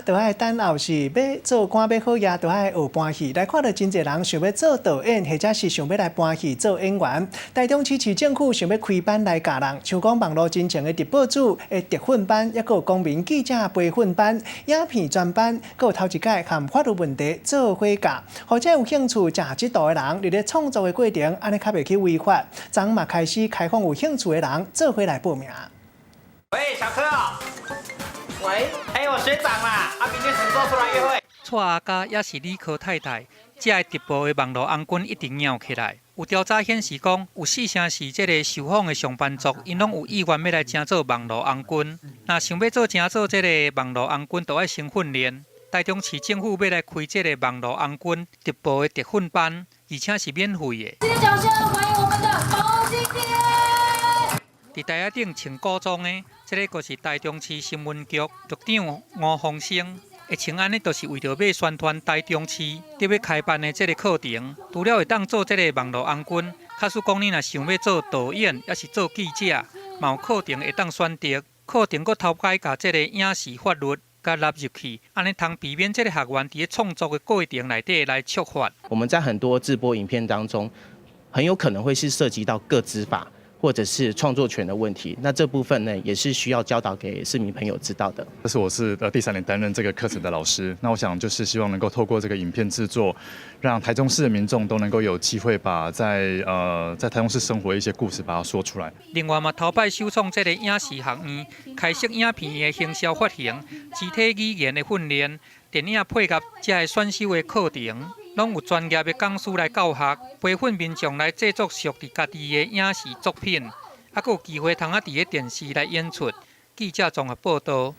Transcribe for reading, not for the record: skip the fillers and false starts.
就愛等後是欲做官欲好額，就愛學搬戲。來看著真濟人想欲做導演，或者是想欲來搬戲做演員。台中市市政府想欲開班來教人，像講網路真情的直播主的特訓班，抑閣有公民記者培訓班、影片專班，閣有頭一擺和法律問題做伙教，予這有興趣食這道的人，佇咧創作的過程，按呢較袂去違法。昨嘛開始開放有興趣的人做伙來報名。喂，小柯哦。喂，哎，我學長啦，啊，明天什麼時候出來約會？蔡阿嘎抑是理科太太，這个直播的網路紅軍一直抾起來。有調查顯示講，有四成是這个受訪的上班族，𪜶攏有意願欲來成做網路紅軍。若想欲做成做這个網路紅軍，就愛先訓練。台中市政府欲來開這个網路紅軍直播的特訓班，而且是免費的。掌聲歡迎我們的包青天。佇台仔頂穿古裝的，這个就是台中市新聞局局長吳鴻生。會穿按呢，就是為著欲宣傳台中市佇欲開辦的這个課程。除了會當做這个網路紅軍，假使講你若想欲做導演，抑是做記者，嘛有課程會當選擇。課程閣頭擺共這个影視法律共納入去，按呢通避免這个學員佇咧創作的過程內底來觸法。我們在很多直播影片當中，很有可能會是涉及到個資法或者是創作權的問題，那這部分呢，也是需要教導給市民朋友知道的。這是我是第三年擔任這個課程的老師，那我想就是希望能夠透過這個影片製作，讓台中市的民眾都能夠有機會把在台中市生活的一些故事把它說出來。另外嘛，頭擺首創這個影視學院，開設影片的行銷發行、肢體語言的訓練、電影配樂這个選修的課程，攏有專業的講師來教學，培訓民眾來製作屬於家己的影視作品，猶閣有機會通啊佇咧電視來演出。記者綜合報導。